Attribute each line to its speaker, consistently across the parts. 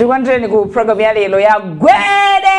Speaker 1: Tikulandireni ku program ya lero ya Gwede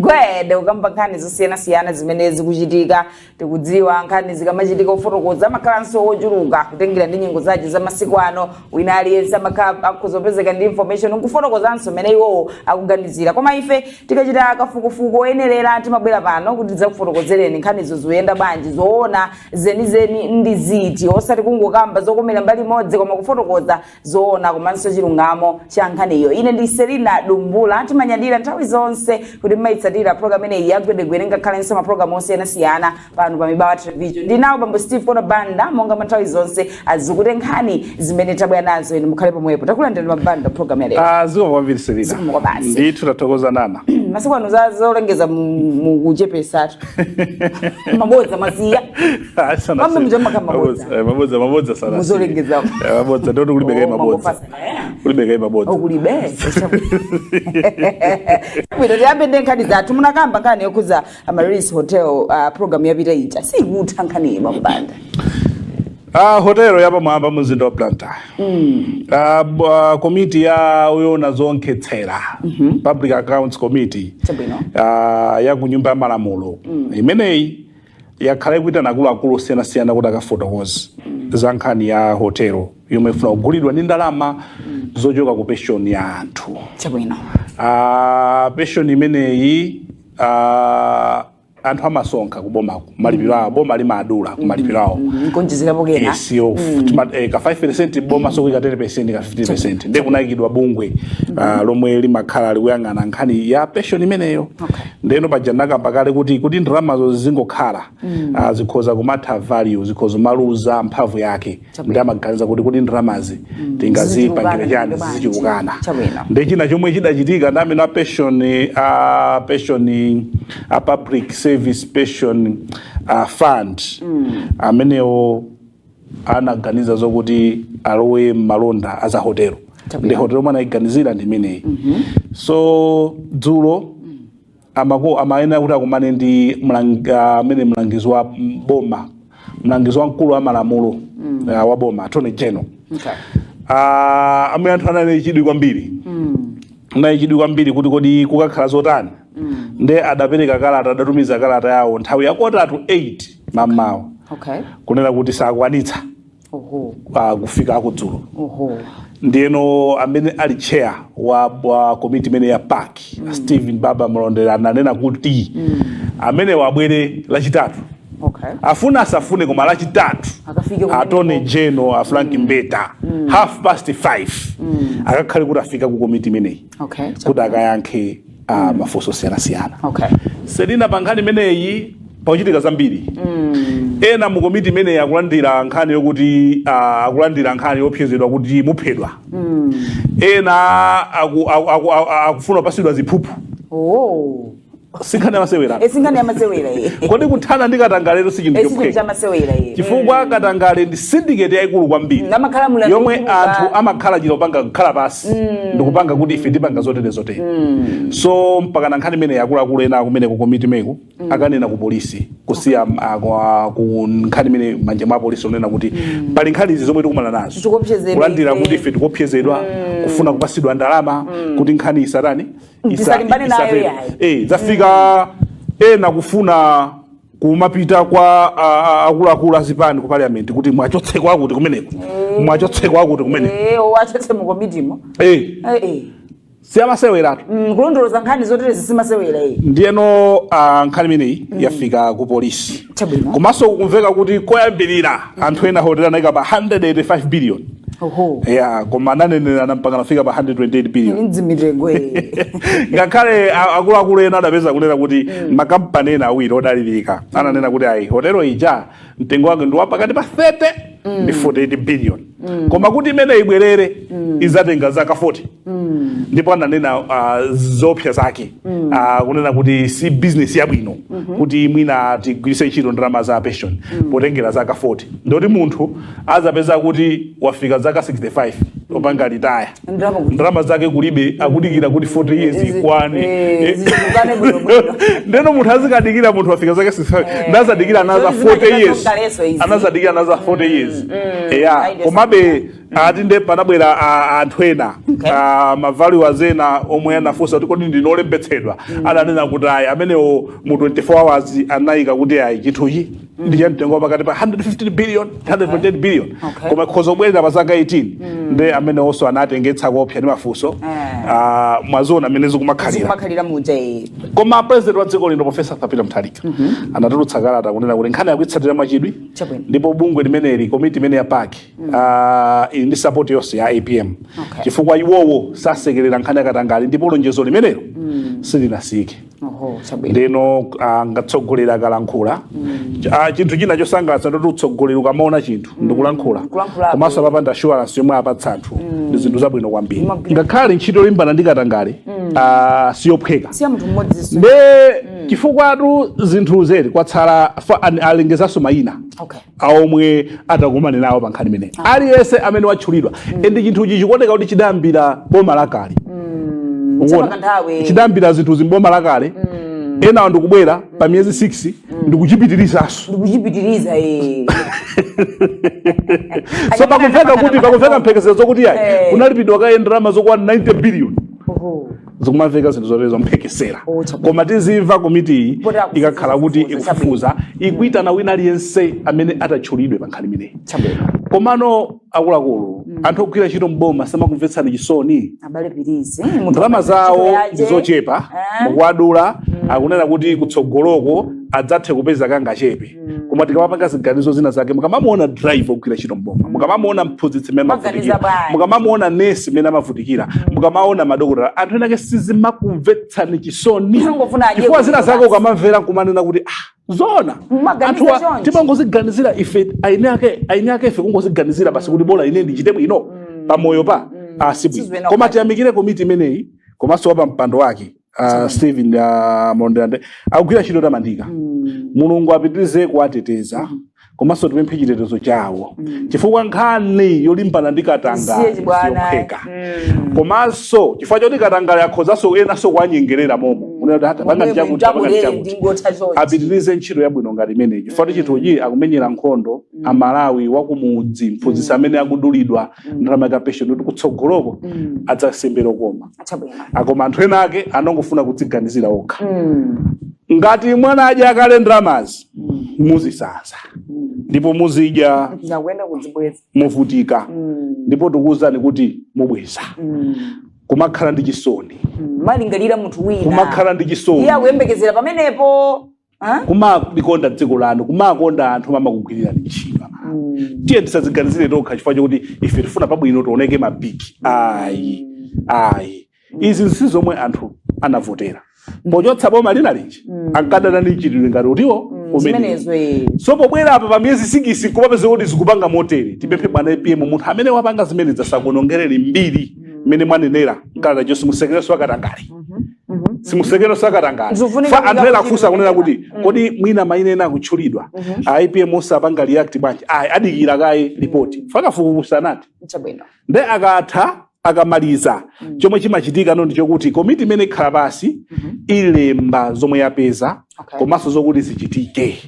Speaker 1: Gwede, kukamba nkhani zosiyanasiyana zimene zikuchitika. Tikudziwa nkhani zikamachitika, ofotokoza amakhalanso ochuluka, kutengera ndi nyengo zake za masiku ano. Wina aliyense amakhala akuzopezeka ndi information nkufotokozanso mmene iwowo akuganizira, koma ife tikachita kafukufuku oyenerera timabwera pano kuti tidzakufotokozereni nkhanizo zikuyenda bwanji, zoona zenizeni ndi ziti, osati kungokamba zokomera mbali imodzi, koma kufotokoza zoona komanso chilungamo cha nkhaniyo. Ine ndi Selina Dumbula. Timanyadira nthawi zonse kuti mmayitsatira program ineyi yagwedegwede, ngakhalenso mapulogalamu osiyanasiyana pano pa Mibawa Television. Ndinawo bambo Steve Kono Banda, monga mwa nthawi zonse, azikute nkhani zimene tabwera nazo. Inu mukhale pomwepo. Takulandirani mabanda program ya lero.
Speaker 2: Ah, zikomo kwambiri, Selina.
Speaker 1: Zikomo kwa basi.
Speaker 2: Ndithu tathokoza nana.
Speaker 1: Masiku ano za zolengeza mukuchepesatu, mabodza masiya.
Speaker 2: Ah, sana.
Speaker 1: Kwambe muchamakha mabodza.
Speaker 2: Mabodza, mabodza sana.
Speaker 1: Muzolengeza.
Speaker 2: Mabodza ndoti kulibe kai
Speaker 1: Oh,
Speaker 2: mabodza.
Speaker 1: mangofasa, eh.
Speaker 2: Kulibe kai mabodza.
Speaker 1: Okulibe bwino. Tiyambe ndi nkhani zathu. Munakamba nkhani yokhuza Amaryllis Hotel program yapita ija, sikutha nkhani mambanda.
Speaker 2: Ah, hotelo yapamwamba mumzinda wa Blantyre. Ah, komiti ya yoona zonkhetsera, Public Accounts Committee, ya ku Nyumba ya Malamulo imeneyi yakhala ikuitana akuluakulu osiyanasiyana kuti akafotokoze za nkhani ya hotelo yomwe ifuna kugulidwa ndi ndalama zochoka ku pension ya anthu. Ah, pension imeneyi, anthu amasonkha kubomako, malipiro awo boma limadula ku malipiro awo.
Speaker 1: Nkonjezerapo kena.
Speaker 2: Yes, yo, ka 5% boma sokuika 10%, ka 15%. Ndiye kunayikidwa bungwe lomwe limakhala likuyang'ana nkhani ya pension imeneyo. Ndeno paja ndakamba kale kuti ndalamazo zingokhala, zikhoza kumatha value, zikhoza kumaluza mphamvu yake. Ndi amaganiza kuti ndalamazi tingazipangire chani zizichulukana. Ndi china chomwe chidachitika ndi amene a pension, a Public Service Pension Fund amenewo anaganiza zokuti alowe malonda aza hotelo. Ndi hotelo omwe anayiganizira ndi imeneyi. So dzulo amako amayenera kuti akumane ndi amene mlangizi wa boma, mlangizi wamkulu wa malamulo wa boma, Attorney General. Amene anthu anali chidwi kwambiri, anali chidwi kwambiri kuti kodi kukakhala zotani. Nde adapereka kalata, adatumiza kalata yawo nthawi ya 7:45 mammawa kunena kuti sakwanitsa kufika akudzulo. Ndiyeno amene ali chair wa komiti imene ya PAC, Stephen Baba Malondera, ananena kuti amene wabwere Lachitatu, afuna asafune, koma Lachitatu
Speaker 1: Akafike kumeneko.
Speaker 2: Attorney General a Frank Mbeta 5:30 akakhale kuti afika ku komiti imeneyi kuti akayankhe mafunso osiyanasiyana. Selina, pa nkhani imeneyi pakuchitika zambiri. Ena mu komiti imeneyi akulandira nkhani yokuti akulandira nkhani yopsezedwa kuti muphedwa. Ena akufuna kupasidwa ziphuphu. Si nkhani yamasewera.
Speaker 1: Si nkhani yamasewera iyi.
Speaker 2: Kodi kuthana ndi katangalero si chinthu
Speaker 1: Si chinthu
Speaker 2: chophweka?
Speaker 1: chamasewera iyi.
Speaker 2: Chifukwa katangale ndi syndicate yayikulu kwambiri
Speaker 1: Amakhala mulandu
Speaker 2: yomwe
Speaker 1: wochuluka.
Speaker 2: anthu amakhala chino panga kukhala pasi ndikupanga kuti ife tipanga zotere zotere. So mpaka na nkhani imene akuluakulu ena kumene ku komiti imeneku akanena ku polisi, kusiya ku nkhani imene manja mwa polisi, onena kuti pali nkhani izi zomwe tikumana nazo,
Speaker 1: Tikuopsezedwa
Speaker 2: kulandira
Speaker 1: ife.
Speaker 2: kuti ife tikuopsezedwa, kufuna kupasidwa ndalama kuti nkhani isatani,
Speaker 1: Tisalimbane nayo
Speaker 2: isatere.
Speaker 1: yayi.
Speaker 2: Zafika ena kufuna kumapita kwa akuluakulu azipani ku parliament kuti mwachotseko akuti kumeneko, mwachotseko akuti kumeneko.
Speaker 1: Owachotse mu komitimo.
Speaker 2: Siyamaseweratu.
Speaker 1: Kulondoloza nkhani zotere zisimasewera iyi.
Speaker 2: Ndiyeno nkhani imeneyi yafika ku polisi. Komanso kumveka kuti koyambirira anthu ena hotela anayika pa 185 billion. Ya, koma ananenerana mpaka nafika pa 128 billion.
Speaker 1: Mdzimitengo iyi.
Speaker 2: Ngakhale akuluakulu ena adapeza kunena kuti makampani ena awiri odalirika ananena kuti ayi, hotelo ija mtengo wake ndi wa pakati pa 30 ndi 48 billion, koma kuti imene ibwerere izatenga zaka 40. Ndipo ananena zopsa zake, kunena kuti si business yabwino kuti mwina tigwiritse ntchito ndalama za pension potengera zaka 40, ndoti munthu azapeza kuti wafika zaka 65 opanga retire,
Speaker 1: Ndalama kuti
Speaker 2: ndalama zake kulibe, akudikira kuti 40 years ikwane.
Speaker 1: Zichulukane bwinobwino.
Speaker 2: Ndeno munthu azikadikira, munthu wafika zaka 65, ndazadikira another
Speaker 1: Zoti
Speaker 2: 40 years.
Speaker 1: zimachita kaleso izi.
Speaker 2: Anazadikira another 40 years, ya.
Speaker 1: Ayi,
Speaker 2: Komabe Ati nde panabwera anthu ena, ma valuers ena omwe anafunsa kuti kodi ndinu olembetsedwa, ananena kuti ayi. Amenewo mu 24 hours anayika kuti ayi, chinthuchi ndi cha mtengo pakati pa 115 billion, 128 billion, koma ikhoza kubwerera pa zaka 18. Nde amenewonso anatengetsa kopsa ndi mafunso. Mwaziona amene zikumakhalira.
Speaker 1: Zikumakhalira muja.
Speaker 2: Koma president wa dziko lino, Professor Peter Mutharika, anatulutsa kalata kunena kuti nkhani yakuitsatira mwachidwi ndipo bungwe limeneli, komiti imene ya PAC, ili ndi support yonse ya APM, chifukwa iwowo sasekerera nkhani yakatangale ndipo lonjezo limenelo silinasike.
Speaker 1: Oho, chabwino.
Speaker 2: Ndeno ngatsogolera akalankhula, chinthu china chosangalatsa ndoti utsogoleri ukamaona chinthu ndikulankhula,
Speaker 1: Kulankhulapo.
Speaker 2: komanso apapanda assurance yomwe apatsa anthu, ndi zinthu zabwino kwambiri.
Speaker 1: Imagwira.
Speaker 2: Ngakhale ntchito yolimbana ndi katangale siyophweka.
Speaker 1: Siya munthu mmodzinso.
Speaker 2: Nde chifukwatu zinthu zeri kwatsala alengezanso mayina aomwe atakumane nawo pa nkhani imeneyi. Aliyense amene watchulidwa, and chinthuchi chikuoneka kuti chidayambira boma lakale. Ukuona?
Speaker 1: Chapakanthawi.
Speaker 2: Chidayambira zinthuzi mboma lakale, enawo ndikubwera pa miyezi 6 ndikuchipitirizaso.
Speaker 1: Ndikuchipitiriza.
Speaker 2: So pakumveka mphekesero zokuti yayi, kunalipidwa kaye ndalama zokwana 90 billion. Zikumamveka zinthu zoterezo, mphekesera.
Speaker 1: Oh, chabwino.
Speaker 2: Koma tizimva komitiyi
Speaker 1: Poti akufufuza,
Speaker 2: ikakhala kuti
Speaker 1: kufufuza,
Speaker 2: ikufufuza, ikuitana wina aliyense amene atatchulidwe pa nkhani imeneyi.
Speaker 1: Chabwino.
Speaker 2: Komano akuluakulu, anthu ogwira ntchito mboma samakumvetsani chisoni?
Speaker 1: Abale, pirizi.
Speaker 2: Ndalama zawo ndi zochepa, mukuwadula. Akunena kuti kutsogoloko adzathe kupeza kangachepe, koma tikamapanga ziganizo zina zake, mukamamuona driver ogwira ntchito mboma, mukamamuona mphunzitsi mmene
Speaker 1: Maganiza
Speaker 2: amavutikira,
Speaker 1: bwanji?
Speaker 2: mukamamuona nesi mmene amavutikira, mukamaona madokotala, anthu ena ake sizimakumvetsani chisoni?
Speaker 1: Angofuna adye
Speaker 2: Chifukwa zina
Speaker 1: bwino
Speaker 2: zake
Speaker 1: basi.
Speaker 2: ukamamvera nkumanena kuti ah, zona
Speaker 1: Mumaganiza
Speaker 2: anthuwa
Speaker 1: chonchi.
Speaker 2: timangoziganizira ife aine ake, ife kungoziganizira basi kuti bola ine ndichite bwino pamoyo pa sibwino.
Speaker 1: Sizwena.
Speaker 2: Koma tiyamikire komiti imeneyi komanso wapa mpando wake, Stephen Mondelande, akugwira ntchito yotamandika. Mulungu apitirize kuwateteza, komanso tipemphe chitetezo chawo, chifukwa nkhani yolimbana ndi katangale
Speaker 1: Siye chibwana.
Speaker 2: siyophweka. Komanso chifukwa choti katangale akhozanso enanso kuwanyengerera momo, kunena kuti ata panga ndichakuti, panga ndichakuti.
Speaker 1: Ndingotha chonchi.
Speaker 2: Apitirize ntchito yabwino ngati imeneyi, chifukwa kuti chinthuchi akumenyera nkhondo Amalawi wakumudzi, mphunzitsi amene akudulidwa ndalama ya pension kuti kutsogoloko adzasembera koma akoma anthu ena ake anongofuna kudziganizira okha. Ngati mwana adya akale ndalamazi, muzisanza ndipo muzidya
Speaker 1: Ndakuyenda kudzibweza.
Speaker 2: Muvutika, ndipo tikuwuzani kuti mubweza. Kumakhala ndi chisoni.
Speaker 1: Malingalira munthu wina.
Speaker 2: Kumakhala ndi chisoni.
Speaker 1: Iye akuyembekezera pamenepo. Ah?
Speaker 2: Kumalikonda dziko lanu, kumakonda anthu amakugwirirani ntchito. Tiye tisadziganizire tokha chifukwa chokuti ife tifuna pabwino, tioneke mabigi. Ayi, ayi, izi si zomwe anthu anavotera pochotsa boma lina liji. Ankadana ndi mchitidwe ngati utiwo umene
Speaker 1: Zimenezo.
Speaker 2: So pobwera apa pa miyezi 6 kumapeza kuti zikupanga motere, tipemphe bwana APM, munthu amene wapanga zimenezi asakuonongereni mbiri mmene mwanenera mkalata chonse. Musekerenso akatangale, simusekerenso akatangale.
Speaker 1: Zikufunika
Speaker 2: Fa anthu ena
Speaker 1: kuti
Speaker 2: akufunsa kunena kuti kodi mwina mayina ena akutchulidwa, APM osapanga react bwanji? Ayi, adikira kaye ripoti, fakafukufuku anati. Nde akatha, akamaliza, chomwe chimachitika no ndi chokuti komiti imene ikhala pasi ilemba zomwe yapeza komanso zokuti zichitike.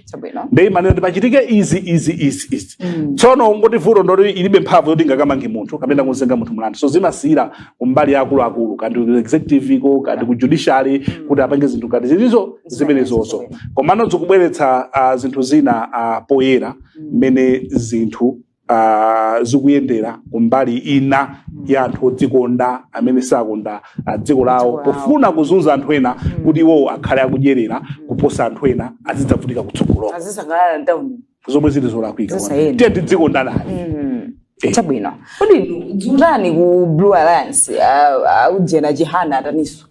Speaker 2: Nde imanena kuti pachitike izi, izi, izi, izi. Tsono ngoti vuto ndoti ilibe mphamvu yoti ingakamange munthu kapena kuzenga munthu mlandu, so zimasiyira kumbali ya akuluakulu, kandi ku executive ko, kandi ku judiciary, kuti apange zinthu ngati zilizo zimenezozo. Komano zikubweretsa zinthu zina poyera mmene zinthu zikuyendera kumbali ina ya anthu odzikonda amene sakonda dziko lawo,
Speaker 1: Dziko lawo.
Speaker 2: pofuna kuzunza anthu ena kuti iwowo akhale akudyerera kuposa anthu ena, azidzavutika kutsogoloko.
Speaker 1: Azisangalala mtawuni.
Speaker 2: Zomwe zili zolakwika.
Speaker 1: Zisayenda.
Speaker 2: Tiye tidzikondana.
Speaker 1: Chabwino. Kodi dzutani ku Blue Alliance, aujena Chihana ataniso?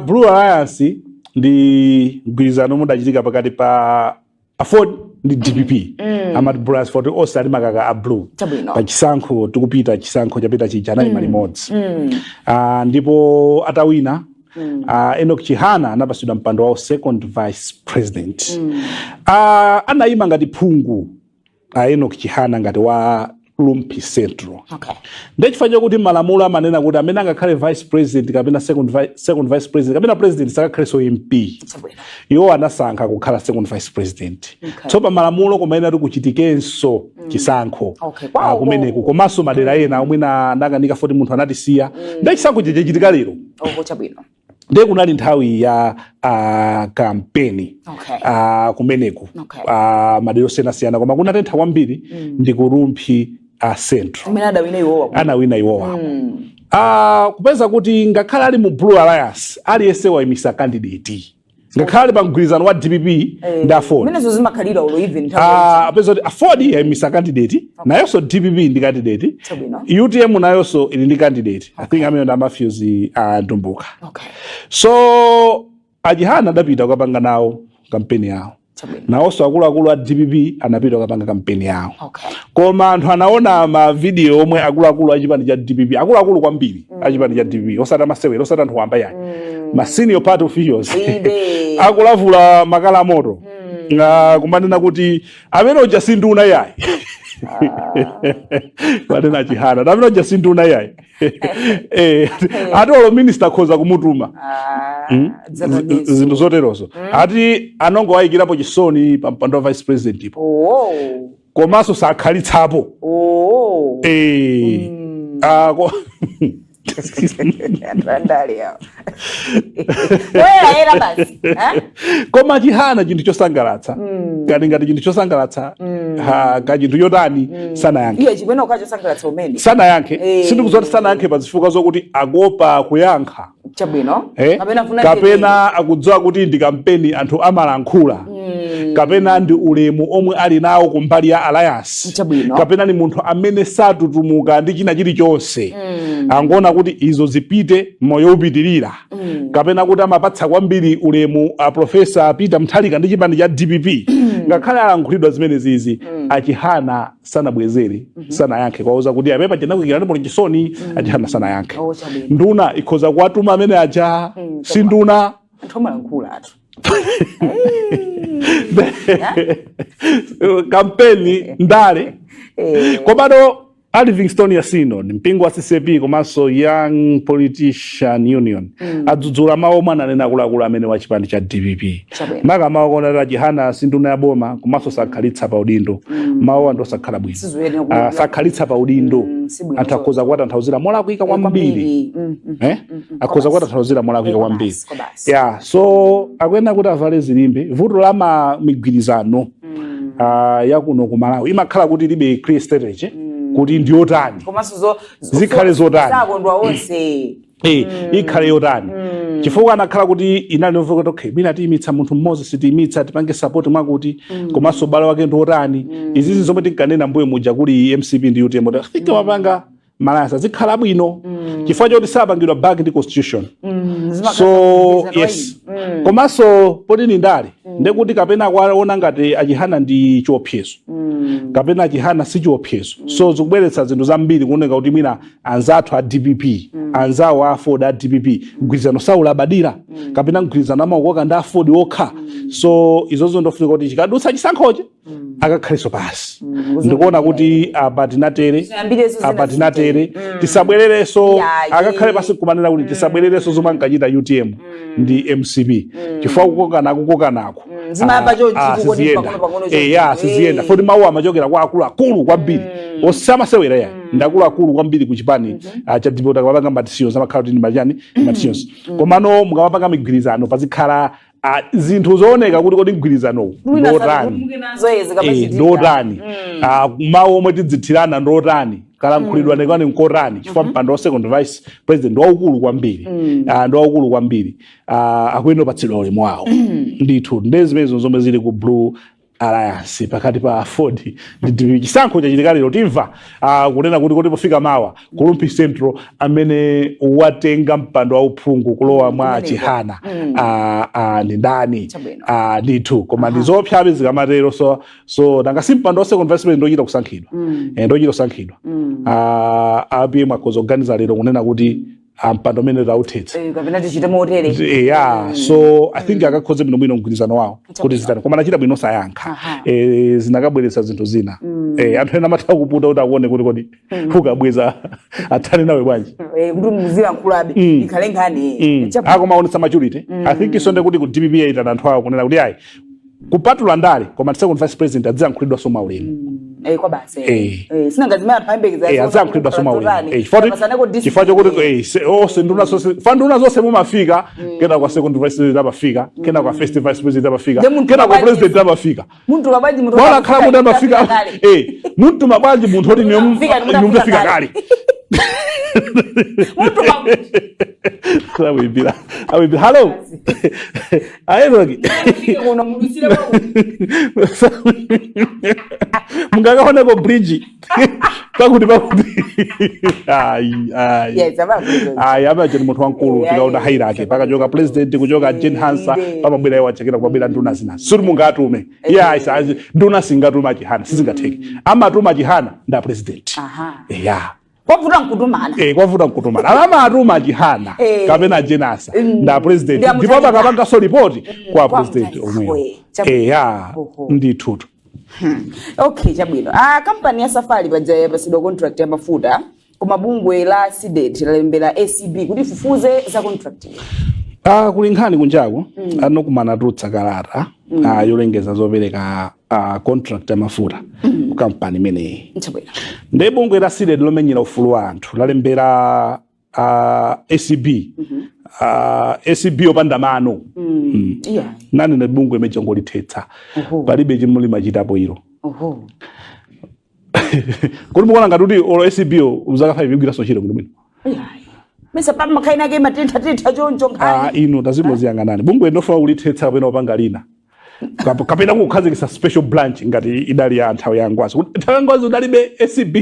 Speaker 2: Blue Alliance ndi mgwirizano omwe udachitika pakati pa AFORD ndi DPP. Amati Blue Alliance poti onse ali makaka a blue. Pa chisankho tikupita, chisankho chapita chija anayima limodzi. Ndipo atawina, Enoch Chihana anapasidwa mpando wawo second vice president. Anayima ngati phungu Enoch Chihana ngati wa Rumphi Central.
Speaker 1: Okay.
Speaker 2: Ndiye chifukwa chokuti malamulo amanena kuti amene angakhale vice president kapena second vice president kapena president sakakhalenso MP. Iwo anasankha kukhala second vice president.
Speaker 1: Okay.
Speaker 2: So pa malamulo kumayenera kuti kuchitikenso chisankho kumeneku, komanso madera ena omwe nakanika foti munthu anatisiya. Ndiye chisankho chichitika lero.
Speaker 1: Oko, chabwino.
Speaker 2: Ndiye kunali nthawi ya kampeni kumeneku, madera osiyanasiyana, koma kunatentha kwambiri ndi ku Rumphi Central.
Speaker 1: Amene adawina iwowa.
Speaker 2: Anawina iwowa. Kupeza kuti ngakhale ali mu Blue Alliance, aliyense wayimisa candidate, ngakhale pa mgwirizano wa DPP ndi AFORD.
Speaker 1: Zimenezo zimakhalira ulo even nthawi.
Speaker 2: Apeza kuti AFORD yayimisa candidate, nayonso DPP ndi candidate, UTM nayonso ili ndi candidate, I think amene ndi Matthews Ndumbuka. So a Chihana adapita kukapanga nawo kampeni yawo. Nawonso akuluakulu a DPP anapita kukapanga kampeni yawo. Koma anthu anaona ma video omwe akuluakulu a chipani cha DPP, akuluakulu kwambiri a chipani cha DPP, osati amasewera, osati anthu wamba yayi, ma senior party officials akulavula makala amoto, kumanena kuti amene uja si nduna yayi. Manena Chihana amene uja si nduna yayi, ati olo minister akhoza kumutuma.
Speaker 1: Dzakanizo.
Speaker 2: Zinthu zoterozo, ati anongowayikirapo chisoni pa mpando wa vice president ipo, komanso sakhalitsapo.
Speaker 1: Anthu andale awo. Oyera era basi. Eh?
Speaker 2: Koma Chihana, chinthu chosangalatsa, kani ngati chinthu chosangalatsa, ka chinthu chotani, sanayankhe.
Speaker 1: Iye chimene okha chosangalatsa umene.
Speaker 2: Sanayankhe. Sindikudziwa kuti sanayankhe pa zifukwa zokuti akuopa kuyankha,
Speaker 1: Kapena funa
Speaker 2: kapena akudziwa kuti ndi kampeni, anthu amalankhula, kapena ndi ulemu omwe ali nawo kumbali ya alliance, kapena ni munthu amene satutumuka ndi china chilichonse, angoona kuti izo zipite, moyo upitirira, kapena kuti amapatsa kwambiri ulemu a Professor Peter Mutharika ndi chipani cha DPP. Ngakhale alankhulidwa zimene zizi, a Chihana sanabwezere, sanayankhe. Kwauza kuti apepa chinakuyikira ndipo chisoni, a Chihana sanayankhe.
Speaker 1: Oh, chabwino.
Speaker 2: Nduna ikhoza kuwatuma amene aja, si nduna.
Speaker 1: Anthu amalankhula atu.
Speaker 2: Kampeni, ndale. Komano a Livingstonia Synod, mpingo wa CCAP komanso Young Politician Union adzudzula mawu omwe ananena akuluakulu amene wa chipani cha DPP, maka mawu okonera Chihana si nduna ya boma komanso sakhalitsa pa udindo. Mawu anthu osakhala bwino.
Speaker 1: Sizoyenera
Speaker 2: Sakhalitsa pa udindo.
Speaker 1: Si bwino.
Speaker 2: Anthu akhoza kuwatanthauzira molakwika kwambiri.
Speaker 1: Kwambiri.
Speaker 2: Akhoza kuwatanthauzira molakwika kwambiri.
Speaker 1: Kwabasi.
Speaker 2: Ya, so akuyenera kuti avale zilimbe. Vuto la ma migwirizano yakuno ku Malawi imakhala kuti ilibe clear strategy kuti ndiyotani.
Speaker 1: Komanso zo
Speaker 2: Zikhale zotani?
Speaker 1: Sakondwa onse.
Speaker 2: Ikhale yotani? Chifukwa anakhala kuti inali yovuta kuti okay, mwina tiyimitsa munthu mmodzi, sitiyimitsa, tipange support mwakuti, komanso ubale wake ndi otani. Izizi zomwe tinkanena mbuyo muja kuli MCP ndi UTM, kuti I think wapanga malasa zikhala bwino chifukwa choti sapangidwa back ndi constitution. So yes, komanso poti ni ndale, ndekuti kapena kwaona ngati a Chihana ndi chiopsezo kapena a Chihana si chiopsezo. So zikubweretsa zinthu zambiri, kuoneka kuti mwina anzathu a DPP, anzawo a AFORD a DPP, mgwirizano saulabadira, kapena mgwirizano amaukoka ndi AFORD okha. So izozo ndofunika kuti chikadutsa chisankhochi akakhalenso pasi ndikuona kuti apa tinatere,
Speaker 1: Tisayambireso zina.
Speaker 2: apa tinatere, tisabwererenso.
Speaker 1: Yayi.
Speaker 2: Akakhale pasi kumanena kuti tisabwererenso zomwe ankachita UTM ndi MCP, chifukwa kukokanako kukokanako
Speaker 1: Zimayamba chonchi, kukoni
Speaker 2: siziyenda.
Speaker 1: pang'ono pang'ono chonchi.
Speaker 2: Ya, siziyenda. Foti mawu amachokera kwa akuluakulu kwambiri, osamasewera ya ndi akuluakulu kwambiri ku chipani cha DPP. Akamapanga ma decisions amakhala kuti ndi machani, ma decisions. Komano mukamapanga migwirizano pazikhala zinthu zooneka kuti kodi mgwirizanowu ndotani? Ndotani? Mawu omwe tidzithirana ndotani? Kalankhulidwa nekani nkotani? Chifukwa mpando wa second vice president ndi waukulu kwambiri, ndi waukulu kwambiri, akuyenera kupatsidwa ulemu wawo ndithu. Ndi zimenezo zomwe zili ku Blue Alliance pakati pa AFORD ndi DPP. Chisankho chachitika lero, timva kunena kuti kodi pofika mawa ku Rumphi Central amene watenga mpando wa uphungu kulowa mwa
Speaker 1: Kumeneko.
Speaker 2: Chihana ndi ndani?
Speaker 1: Chabwino.
Speaker 2: Ndithu, koma ndi zoopsabe zikamatero. So nanga si mpando wa second vice president ndochita kusankhidwa? Ndochita kusankhidwa. APM akhoza kuganiza lero kunena kuti Mpando umene tauthetsa.
Speaker 1: Kapena tichite motere.
Speaker 2: Yeah, so I think akakhoze bwinobwino mgwirizano wawo kuti zitani, koma anachita bwino sayankha. Zinakabweretsa zinthu zina. Anthu ena amatha kuputa kuti akuone kuti kodi ukabweza athane nawe bwanji.
Speaker 1: Kuti muzilankhulabe, ikhale nkhani.
Speaker 2: Akomaonetsa maturity. I think isonde kuti ku DPP yaitana anthu awo kunena kuti ayi, kupatula ndale, koma second vice president adziyankhulidwanso mwaulemu.
Speaker 1: Kwa basi.
Speaker 2: Eh.
Speaker 1: Sinanga zimene anthu ayembekeza.
Speaker 2: Adziyankhulidwanso mwaulemu. Chifukwa chokuti onse nduna zonse, fa nduna zonse mumafika, kena kwa second vice president amafika, kena kwa first vice president amafika,
Speaker 1: Nde munthu
Speaker 2: kena kwa
Speaker 1: mabwanji-
Speaker 2: president amafika.
Speaker 1: Munthu mabwanji, munthu
Speaker 2: Bwana khala munthu amafika.
Speaker 1: Kale.
Speaker 2: Munthu mabwanji, munthu oti
Speaker 1: Mutafika, mutafika
Speaker 2: mutafika
Speaker 1: kale.
Speaker 2: kale.
Speaker 1: Munthu
Speaker 2: Awimbira, awimbira. Hello, ayeroki.
Speaker 1: Kuno mudusire kwa
Speaker 2: Mungakaoneko bridge pakuti pakuti, ayi, ayi.
Speaker 1: Yes, abakuzo.
Speaker 2: Ayi, abaje ni munthu wankulu. Tikaona hierarchy, pakachoka president, kuchoka Jane Ansah, pamabwera iwo achekera, kumabwera nduna zina. Suri mungatume iye ayi, nduna singatuma Chihana, sizingatheke. Amatuma Chihana nda president. Yeah.
Speaker 1: Kwavuta nkutumana.
Speaker 2: Kwavuta nkutumana. Amatuma Chihana kapena Jane Ansah nda president.
Speaker 1: Ndi
Speaker 2: Ndipo
Speaker 1: amuthandiza.
Speaker 2: pakapanganso ripoti kwa
Speaker 1: Kwa
Speaker 2: president
Speaker 1: muthandiza.
Speaker 2: omweyo.
Speaker 1: Chabwino.
Speaker 2: Ya. Ndithutu.
Speaker 1: Okay, chabwino. Kampani ya Safari paja yapasidwa contract ya mafuta, koma bungwe la CDEDI lalembera ACB kuti ifufuze za contract iyo.
Speaker 2: Kuli nkhani kunjaku. Anokumana tutsa kalata yolengeza zopereka contract ya mafuta ku kampani imeneyi.
Speaker 1: Chabwino.
Speaker 2: Ndi bungwe la CDEDI lomenyera ufulu wa anthu lalembera ACB, ACB yopanda mano. Nane bungwe imeja ngolithetsa. Palibe chimwe limachitapo ilo. Kuti mukuona ngati kuti olo ACB yo mzaka 5 igwiranso ntchito bwinobwino?
Speaker 1: Yeah. Mesa pa makhaina ake matentha choncho nkhani.
Speaker 2: Ino tazingoziyang'anani, bungwe ndofuna kulithetsa kapena kupanga lina, kapena kukhazikitsa special branch ngati idali ya nthawi ya Ngwazi. Kuti nthawi ya Ngwazi udalibe ACB,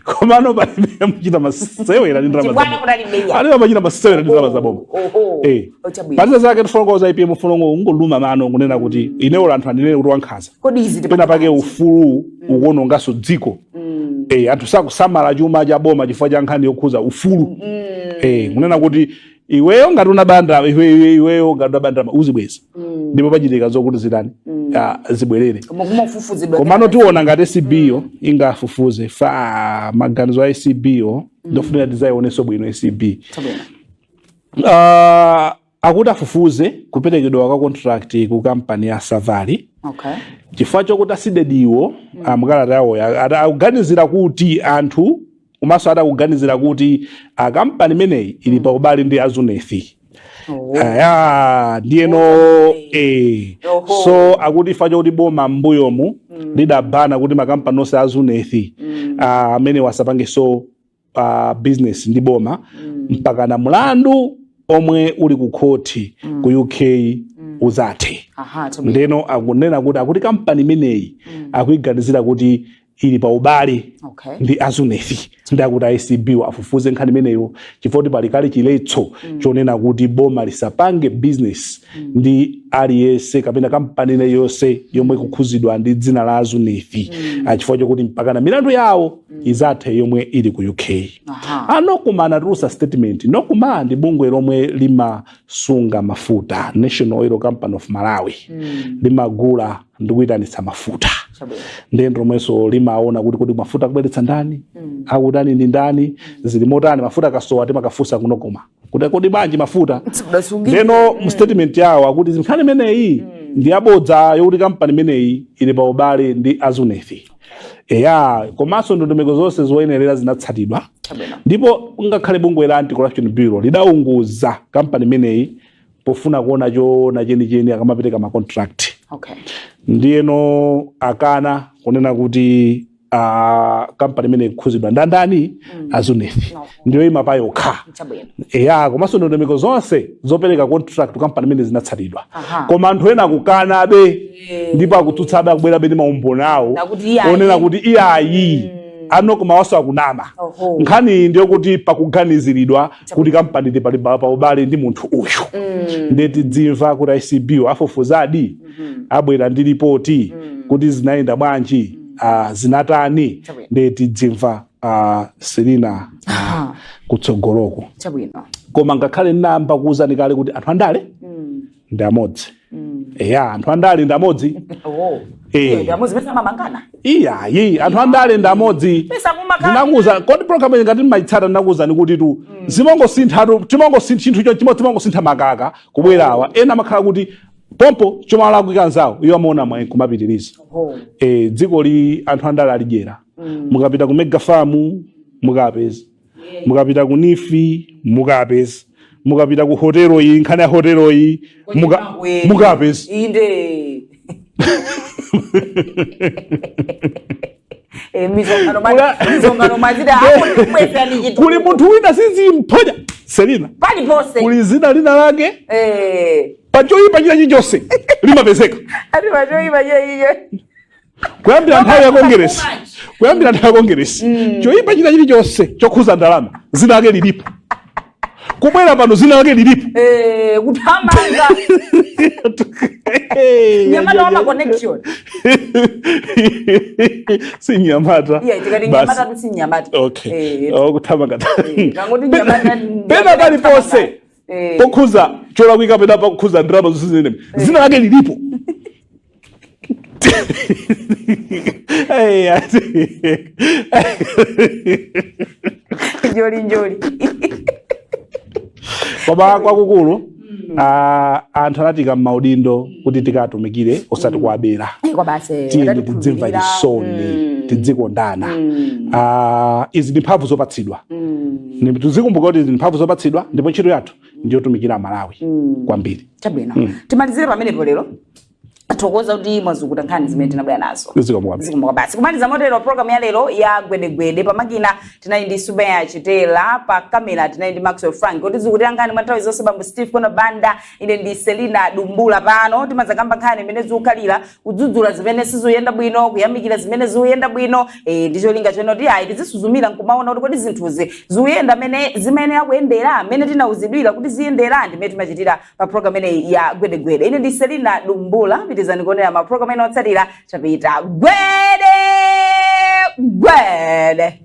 Speaker 2: komano palibe muchita masewera ndi ndalama
Speaker 1: Chibwana
Speaker 2: zaboma.
Speaker 1: kudalibe ya.
Speaker 2: Alibe amachita masewera ndi ndalama zaboma.
Speaker 1: Chabwino.
Speaker 2: Palibe zake tifongoza IPM fulongo ungoluma mano kunena kuti inewo anthu andinene kuti wankhanza.
Speaker 1: Kodi izi
Speaker 2: Pena pake ufulu ukuononganso dziko. Anthu sakusamala chuma cha boma chifukwa cha nkhani yokhuza ufulu. Kunena kuti iweyo ngati unabanda iweyo ngati unabanda uzibweza, ndipo pachitika zokuti zitani, zibwerere.
Speaker 1: Koma kumafufuzidwa.
Speaker 2: Komano tiona ngati ACB yo ingafufuze. Fa maganizo a ACB yo ndofunira tizayionenso bwino ACB.
Speaker 1: Chabwino.
Speaker 2: Akuti afufuze kuperekedwa kwa contract ku kampani ya Savali chifukwa chokuti a CDEDI wo amukalata yawo akuganizira kuti anthu komanso adakuganizira kuti akampani imeneyi ili pa ubale ndi a Zuneth. Aya, ndiyeno so akuti chifukwa chokuti boma m'mbuyomu lidabana kuti makampani onse a Zuneth amene wasapangenso business ndi boma mpaka na mulandu omwe uli ku khoti ku UK uzathe.
Speaker 1: Chabwino.
Speaker 2: Ndeno akunena kuti akuti kampani imeneyi akuiganizira kuti ili pa ubale ndi a Zuneth, ndi akuti ACB afufuze nkhani imeneyo chifukwa kuti pali kale chiletso chonena kuti boma lisapange business ndi aliyense kapena kampani iliyonse yomwe ikukhuzidwa ndi dzina la Zuneth, chifukwa chokuti mpakana milandu yawo izathe yomwe ili ku UK. A NOCMA anatulutsa statement. NOCMA ndi bungwe lomwe limasunga mafuta, National Oil Company of Malawi, limagula ndi kuyitanitsa mafuta. Ndiye lomwenso limaona kuti kodi mafuta akubweretsa ndani, akutani ndi ndani, zili motani. Mafuta akasowa timakafunsa ku NOCMA kuti kodi bwanji mafuta.
Speaker 1: Sikudasungike.
Speaker 2: Ndeno mu statement yawo akuti nkhani imeneyi ndi yabodza yokuti kampani imeneyi ili pa ubale ndi a Zuneth. Eya, komanso ndondomeko zonse zoyenerera zinatsatidwa. Ndipo ngakhale bungwe la Anti-Corruption Bureau lidaunguza kampani imeneyi pofuna kuona choona chenicheni akamapereka ma contract. Ndiyeno akana kunena kuti kampani imeneyi ikukhuzidwa ndandani, a Zuneth, ndiyo ima pa yokha. Eya, komanso ndondomeko zonse zopereka contract ku kampani imene zinatsatidwa. Koma anthu ena akukanabe ndipo akutsutsabe, akubwerabe ndi maumboni awo
Speaker 1: Nakuti iyayi.
Speaker 2: onena kuti iyayi, a NOCMA waso akunama. Nkhani iyi ndiyokuti pakuganiziridwa kuti kampani ili pali pa ubale ndi munthu uyu. Ndiye tidzimva kuti ACB afufuzadi, abwera ndi ripoti kuti zinayenda bwanji, zinatani.
Speaker 1: Chabwino.
Speaker 2: Ndiye tidzimva, Selina. Kutsogoloko.
Speaker 1: Chabwino.
Speaker 2: Koma ngakhale ndinayamba kuwuzani kale kuti anthu andale ndi amodzi. Eya, anthu andale ndi amodzi.
Speaker 1: Oh.
Speaker 2: Eh.
Speaker 1: Ndi amodzi pesa mamangana.
Speaker 2: Iyayi, anthu andale ndi amodzi.
Speaker 1: Pesa mumakhala.
Speaker 2: Ndinakuwuza kodi program iyi ngati mmayitsata, ndinakuwuzani kuti tu zimangosinthatu, timangosintha chinthu cho chimodzi, timangosintha makaka kubwerawa. Ena amakhala kuti pompo chomalakwika anzawo iwo amaona mwayi kumapitiriza.
Speaker 1: Oh.
Speaker 2: E, dziko li anthu andale alidyera. Mukapita ku mega farm mukapeza, mukapita ku NEEF mukapeza, mukapita ku hotelo iyi, nkhani ya hotelo iyi, mukapeza.
Speaker 1: Inde. Eh, mizongano mizongano mazida apo kwesa ni chitu.
Speaker 2: Kuli munthu wina sizimphonya, Selina.
Speaker 1: Pali pose.
Speaker 2: Kuli zina lina lake pachoyipa china chilichonse limapezeka.
Speaker 1: Ati pachoyipa chaiyo.
Speaker 2: Kuyambira nthawi ya Kongeresi, kuyambira nthawi ya Kongeresi, choyipa china chilichonse chokhuza ndalama zina lake lilipo. Kubwera pano zina lake lilipo.
Speaker 1: Eh, kuthamanga. Nyamata wama connection.
Speaker 2: Si nyamata.
Speaker 1: Iya, tikati
Speaker 2: Basi.
Speaker 1: nyamata tu si nyamata.
Speaker 2: Okay.
Speaker 1: Eh,
Speaker 2: Oh, kuthamanga.
Speaker 1: Kangoti nyamata.
Speaker 2: Pena paliponse pokhuza cholakwika, pena pokhuza ndalama zonse zimene zina lake lilipo. Hey,
Speaker 1: Njoli njoli.
Speaker 2: Koma kwakukulu, anthu anatika m'maudindo kuti tikatumikire, osati kuwabera.
Speaker 1: Kwa basi.
Speaker 2: Tiyeni tidzimva chisoni, tidzikondana. Izi ndi mphamvu zopatsidwa. Tizikumbuka kuti izi ndi mphamvu zopatsidwa, ndipo ntchito yathu ndiyotumikira Malawi kwambiri.
Speaker 1: Chabwino. Timalizire pamenepo lero. Thokoza kuti mwazukuta nkhani zimene tinabwera nazo.
Speaker 2: Zikomo kwambiri.
Speaker 1: Zikomo basi. Kumaliza motero program ya lero ya Gwedegwede, pamakina tinali ndi Subeya Chitela, pa kamera tinali ndi Maxwell Frank, kuti zikutira nkhani mwa nthawi zonse bambo Steve Kona Banda. Ine ndi Selina Dumbula. Pano timadzakamba nkhani imene zikukhalira, kudzudzula zimene sizikuyenda bwino, kuyamikira zimene zikuyenda bwino, ndi cholinga chonena kuti ayi, tizisuzumira nkumaona kuti kodi zinthuzi zikuyenda mene zimene akuyendera, mmene tinauzidwira kuti ziyendera. Ndimene timachitira pa program imeneyi ya Gwedegwede. Ine ndi Selina Dumbula. Pitizani kuonera ma program ena otsatira. Chapita gwede gwede.